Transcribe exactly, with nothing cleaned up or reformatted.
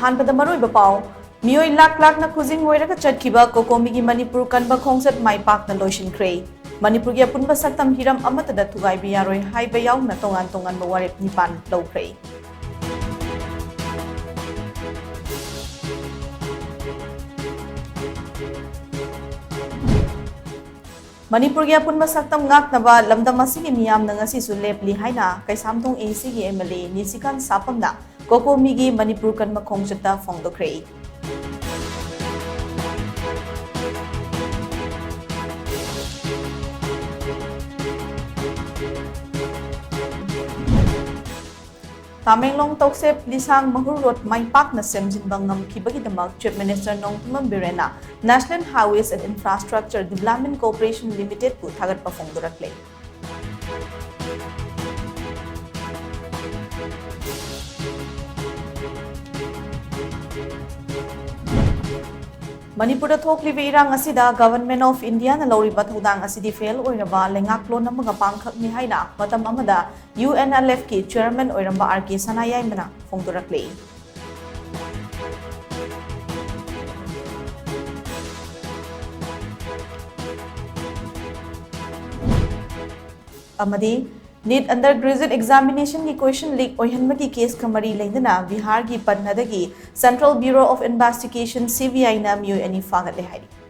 ꯑꯍꯥꯟꯕꯗ ꯃꯔꯨꯑꯣꯏꯕ ꯄꯥꯎ꯫ ꯃꯤꯑꯣꯏ ꯂꯥꯛ ꯂꯥꯛꯅ ꯈꯨꯖꯤꯡ ꯑꯣꯏꯔꯒ ꯆꯠꯈꯤꯕ ꯀꯣꯀꯣꯃꯤꯒꯤ ꯃꯅꯤꯄꯨꯔ ꯀꯟꯕ ꯈꯣꯡꯆꯠ ꯃꯥꯏ ꯄꯥꯛꯅ ꯂꯣꯏꯁꯤꯟꯈ꯭ꯔꯦ꯫ ꯃꯅꯤꯄꯨꯔꯒꯤ ꯑꯄꯨꯟꯕ ꯁꯛꯇꯝ ꯍꯤꯔꯝ ꯑꯃꯠꯇꯗ ꯊꯨꯒꯥꯏꯕ ꯌꯥꯔꯣꯏ ꯍꯥꯏꯕ ꯌꯥꯎꯅ ꯇꯣꯉꯥꯟ ꯇꯣꯉꯥꯟꯕ ꯋꯥꯔꯦꯞ ꯅꯤꯄꯥꯟ ꯂꯧꯈ꯭ꯔꯦ꯫ ꯃꯅꯤꯄꯨꯔꯒꯤ ꯑꯄꯨꯟꯕ ꯁꯛꯇꯝ ꯉꯥꯛꯅꯕ ꯂꯝꯗꯝ ꯑꯁꯤꯒꯤ ꯃꯤꯌꯥꯝꯅ ꯉꯁꯤꯁꯨ ꯂꯦꯞꯂꯤ ꯍꯥꯏꯅ ꯀꯩꯁꯥꯝꯊꯣꯡ A C ꯒꯤ M L A ꯅꯤꯁꯤꯀꯥꯟ ꯁꯥꯄꯝꯅ ꯀꯣꯀꯣꯃꯤꯒꯤ ꯃꯅꯤꯄꯨꯔ ꯀꯟꯕ ꯈꯣꯡꯆꯠꯇ ꯐꯣꯡꯗꯣꯛꯈ꯭ꯔꯦ꯫ ꯇꯥꯃꯦꯡꯂꯣꯡ ꯇꯧꯁꯦꯞ ꯂꯤꯁꯥꯡ ꯃꯍꯨꯔ ꯔꯣꯗ ꯃꯥꯏ ꯄꯥꯛꯅ ꯁꯦꯝꯖꯤꯟꯕ ꯉꯝꯈꯤꯕꯒꯤꯗꯃꯛ Chief Minister Nongthombam ꯕꯤꯔꯦꯟꯅ National Highways and Infrastructure Development Corporation Limited ꯕꯨ ꯊꯥꯒꯠꯄ ꯐꯣꯡꯗꯣꯔꯛꯂꯦ꯫ ꯃꯅꯤꯄꯨꯔꯗ ꯊꯣꯛꯂꯤꯕ ꯏꯔꯥꯡ ꯑꯁꯤꯗ Government of India ꯅ ꯂꯧꯔꯤꯕ ꯊꯧꯗꯥꯡ ꯑꯁꯤꯗꯤ fail ꯑꯣꯏꯔꯕ ꯂꯩꯉꯥꯛꯂꯣꯟ ꯑꯃꯒ ꯄꯥꯡꯈꯛꯅꯤ ꯍꯥꯏꯅ ꯃꯇꯝ ꯑꯃꯗ U N L F ꯀꯤ chairman ꯑꯣꯏꯔꯝꯕ R K ꯁꯅꯥꯌꯥꯏꯃꯅ ꯐꯣꯡꯗꯣꯔꯛꯂꯤ꯫ ꯑꯃꯗꯤ NEET undergraduate examination ꯒꯤ question leak ꯑꯣꯏꯍꯟꯕꯒꯤ case ꯀ ꯃꯔꯤ ꯂꯩꯅꯅ ꯕꯤꯍꯥꯔꯒꯤ ꯄꯠꯅꯥꯗꯒꯤ Central Bureau of Investigation, C B I ꯅ ꯃꯤꯑꯣꯏ ꯑꯅꯤ ꯐꯥꯒꯠꯂꯦ ꯍꯥꯏꯔꯤ꯫